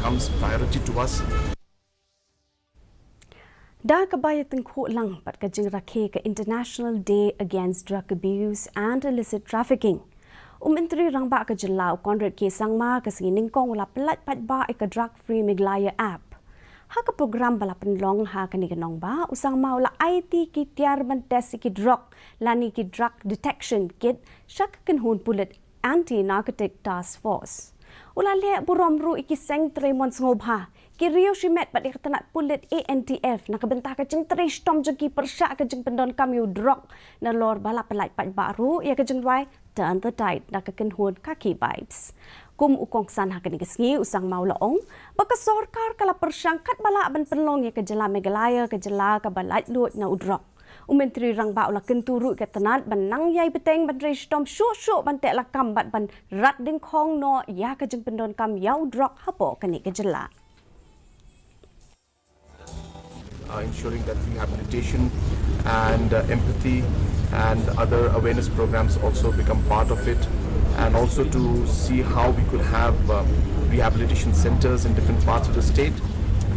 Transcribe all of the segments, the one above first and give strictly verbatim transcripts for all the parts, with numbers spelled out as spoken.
comes priority to us. Da kaba ïatyngkhuh lang bad ka jingrakhe ka International Day Against Drug Abuse and Illicit Trafficking, u Myntri Rangbah ka jylla u Conrad K Sangma ka sngi nyngkong u la pyllait paidbah ïa ka Drug Free Meghalaya app. Ha ka program ba la pynlong ha kane ka nongbah, u Sangma u la aiti ki tiar ban test ïa ki drok lane ki drug detection kit sha ka kynhun pulit Anti Narcotic Task Force. U la leh burom ruh ïa ki seng trei mon sngewbha, ki riew shimet bad ïa ka tnat pulit A N T F na ka bynta ka jingtrei shitom jong ki pyrshah ka jingpyndonkam ïa u drok, nalor ba la pyllait paidbah ruh ïa ka jingrwai Turn the Tide na ka kynhun Khaki Vibes. Kum u kongsan ha kane ka sngi, u Sangma u la ong ba ka sorkar ka la pyrshang katba lah ban pynlong ïa ka jylla Meghalaya ka jylla kaba laitluid na u drok. U Myntri Rangbah u la kyntu ruh ïa ka tnat ban nang ïai bteng ban trei shitom shuh shuh ban teh lakam bad ban rat dyngkhong noh ïa ka jingpyndonkam ïa u drok hapoh kane ka jylla. Uh, ensuring that rehabilitation and uh, empathy and other awareness programs also become part of it, and also to see how we could have uh, rehabilitation centers in different parts of the state,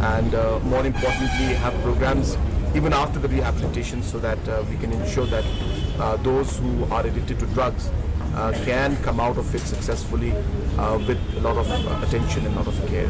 and uh, more importantly, have programs even after the rehabilitation so that uh, we can ensure that uh, those who are addicted to drugs uh, can come out of it successfully uh, with a lot of uh, attention and a lot of care.